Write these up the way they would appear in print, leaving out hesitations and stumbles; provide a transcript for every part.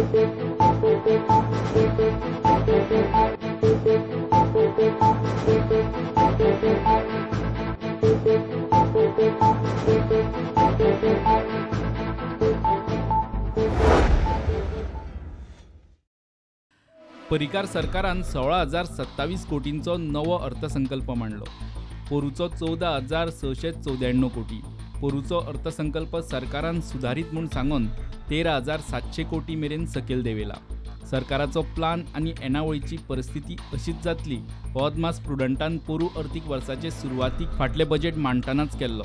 परिकार सरकारान 16,027 कोटींचो नवो अर्थसंकल्प मांडलो. पोरूचो 14,694 कोटी. पोरूचो अर्थसंकल्प सरकारान सुधारीत म्हूण सांगून 13,700 कोटी मेरेन सकयल देंवयला. सरकाराचो प्लान आनी येणावळीची परिस्थिती अशीच जातली हो अदमास प्रुडंटान पोरू अर्थीक वर्साचे सुरवातीक फाटलें बजेट मांडटनाच केल्लो.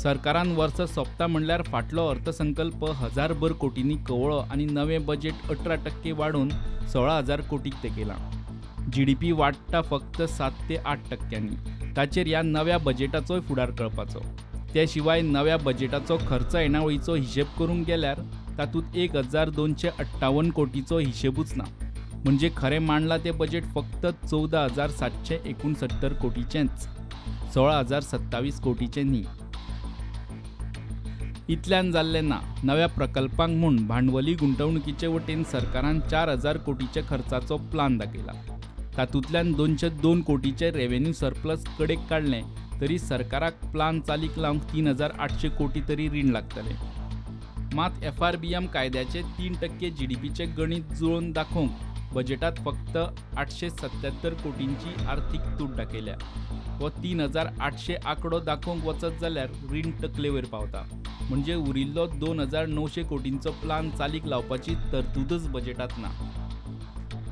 सरकारान वर्स सोंपता म्हणल्यार फाटलो अर्थसंकल्प 1,000 कोटींनी कवळो आनी नवें बजेट 18% वाडोवन 16,000 कोटीक तेंकयलां. जीडीपी वाडटा फक्त 7 ते 8%. ताचेर ह्या नव्या बजेटाचोय फुडार कळपाचो. ते शिवाय नव्या बजेटाचो खर्च येणावळीचो हिशेब करूंक गेल्यार तातूंत 1,258 कोटीचो हिशेबूच ना. म्हणजे खरें मांडलां तें बजेट फक्त 14,769 कोटीचेंच, 16,027 कोटीचें न्ही. इतल्यान जाल्लें ना. नव्या प्रकल्पांक म्हूण भांडवली गुंतवणुकीचे वटेन सरकारान 4,000 कोटीच्या खर्चाचो प्लान दाखयला. तातूंतल्यान 202 कोटीचे रेव्हेन्यू सरप्लस कडेक काडलें तरी सरकाराक प्लान चालीक लावंक 3,800 कोटी तरी रीण लागतलें. मात FRBM कायद्याचे 3% जीडीपीचें गणीत जुळोवन दाखोवंक बजेटांत फक्त 877 कोटींची आर्थीक तूट दाखयल्या. हो 3,800 आंकडो दाखोवंक वचत जाल्यार रीण तकले वयर पावता. म्हणजे उरिल्लो 2,900 कोटींचो प्लान चालीक लावपाची तरतूदच बजेटांत ना.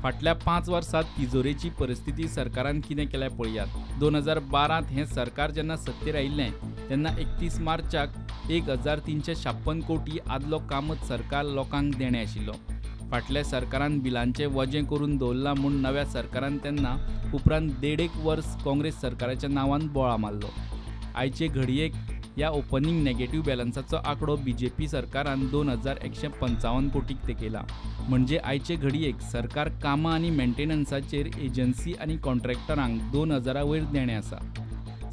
फाटल्या 5 वर्सांत तिजोरेची परिस्थिती सरकारान कितें केल्या पळयात. 2012 हें सरकार जेन्ना सत्तेर आयिल्लें तेन्ना 31 मार्चाक 1,356 कोटी आदलो कामत सरकार लोकांक देणें आशिल्लो. फाटल्या सरकारान बिलांचें वजें करून दवरलां म्हूण नव्या सरकारान तेन्ना उपरांत 1.5 वर्स काँग्रेस सरकाराच्या नांवान बोळा मारलो. आयचे घडयेक ह्या ओपनिंग नेगेटिव्ह बॅलन्साचो आंकडो बीजेपी सरकारान 2,155 कोटीक तेंकयला. म्हणजे आयचे घडयेक सरकार कामां आनी मेंटेनन्साचेर एजन्सी आनी कॉन्ट्रॅक्टरांक 2,000 वयर देणें आसा.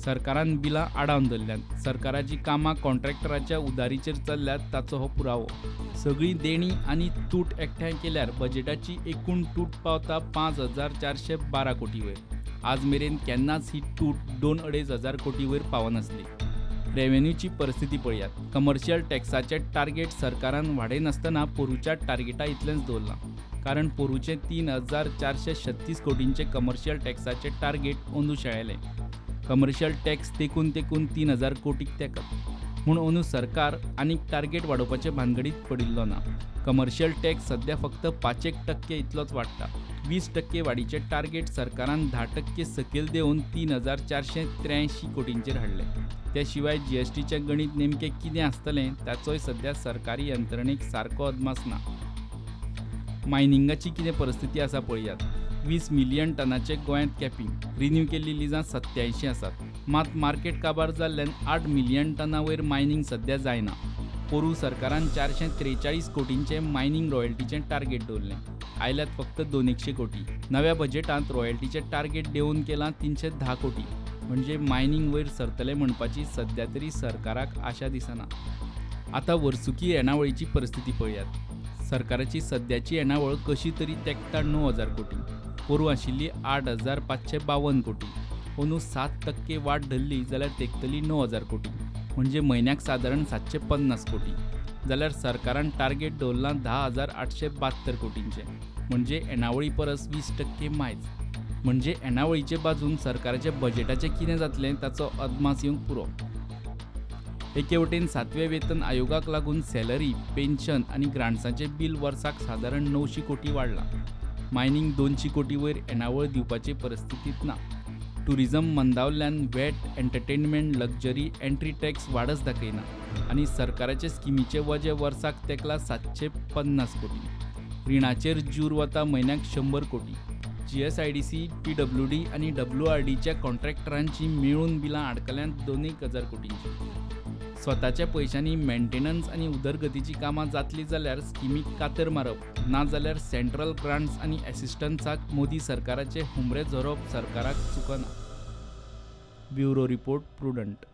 सरकारान बिलां आडावन धरल्यांत. सरकाराचीं कामां कॉन्ट्रॅक्टराच्या उदारीचेर चल्ल्यात ताचो हो पुरावो. सगळीं देणीं आनी तूट एकठांय केल्यार बजेटाची एकूण तूट पावता 5,412 कोटी वयर. आज मेरेन केन्नाच ही तूट 2-2.5 हजार कोटी वयर पावनासली. रेव्हेन्यूची परिस्थिती पळयात. कमर्शियल टॅक्साचें टार्गेट सरकारान वाडयनासतना पोरूच्या टार्गेटा इतलेंच दवरलां. कारण पोरूचें 3,436 कोटींचें कमर्शियल टॅक्साचें टार्गेट अंदू शेळेलें. कमर्शियल टॅक्स तेकून तेकून 3,000 कोटीक तेंकत म्हूण अंदू सरकार आनीक टार्गेट वाडोवपाचे भानगडीत पडिल्लो ना. कमर्शियल टॅक्स सद्या फक्त 5% इतलोच वाडटा. 20% वाडीचें टार्गेट सरकारान 10% सकयल देंवोवन 3,483 कोटींचेर हाडलें. ते शिवाय जीएसटीचें गणीत नेमकें कितें आसतलें ताचोय सद्या सरकारी यंत्रणेक सारको अदमास ना. मायनिंगाची कितें परिस्थिती आसा पळयात. 20 मिलियन टनाचें गोंयांत कॅपिंग, रिन्यू केल्लीं लिजां 87 आसात. मात मार्केट काबार जाल्ल्यान 8 मिलियन टना वयर मायनिंग सद्या जायना. पोरू सरकारान 443 कोटींचें मायनिंग रॉयल्टीचें टार्गेट दवरलें. आयल्यात फक्त 200 कोटी. नव्या बजेटांत रॉयल्टीचें टार्गेट देंवोवन केलां 310 कोटी. म्हणजे मायनिंग वयर सरतलें म्हणपाची सद्या तरी सरकाराक आशा दिसना. आतां वर्सुकी येणावळीची परिस्थिती पळयात. सरकाराची सद्याची येणावळ कशी तरी तेंकता 9,000 कोटी. पोरूं आशिल्ली 8,552 कोटी. अंदू 7% वाड धरली जाल्यार तेंकतली 9,000 कोटी. म्हणजे म्हयन्याक सादारण 750 कोटी. जाल्यार सरकारान टार्गेट दवरलां 10,872 कोटींचें. म्हणजे येणावळी परस 20% मायज. म्हणजे येणावळीचे बाजून सरकाराच्या बजेटाचें कितें जातलें ताचो अदमास येवंक पुरो. एके वटेन 7व्या वेतन आयोगाक लागून सॅलरी, पेन्शन आनी ग्रांट्साचें बील वर्साक सादारण 900 कोटी वाडलां. मायनिंग 200 कोटी वयर येणावळ दिवपाचे परिस्थितींत ना. टुरिझम मंदावल्ल्यान VAT, entertainment, luxury entry tax वाडच दाखयना आनी सरकाराचे स्किमीचें वजें वर्साक तेंकलां 750 कोटी. रिणाचेर ज्यूर वता म्हयन्याक 100 कोटी. GSIDC, PWD आनी WRDच्या कॉन्ट्रॅक्टरांची मेळून बिलां आडकल्यांत 2,000 कोटींची. स्वताच्या पयशांनी मेंटेनन्स आनी उदरगतीचीं कामां जातलीं जाल्यार स्किमीक कातर मारप, ना जाल्यार सेंट्रल ग्रांट्स आनी एसिस्टन्साक मोदी सरकाराचे हुमरे झरोवप सरकाराक चुकना. Bureau report, Prudent.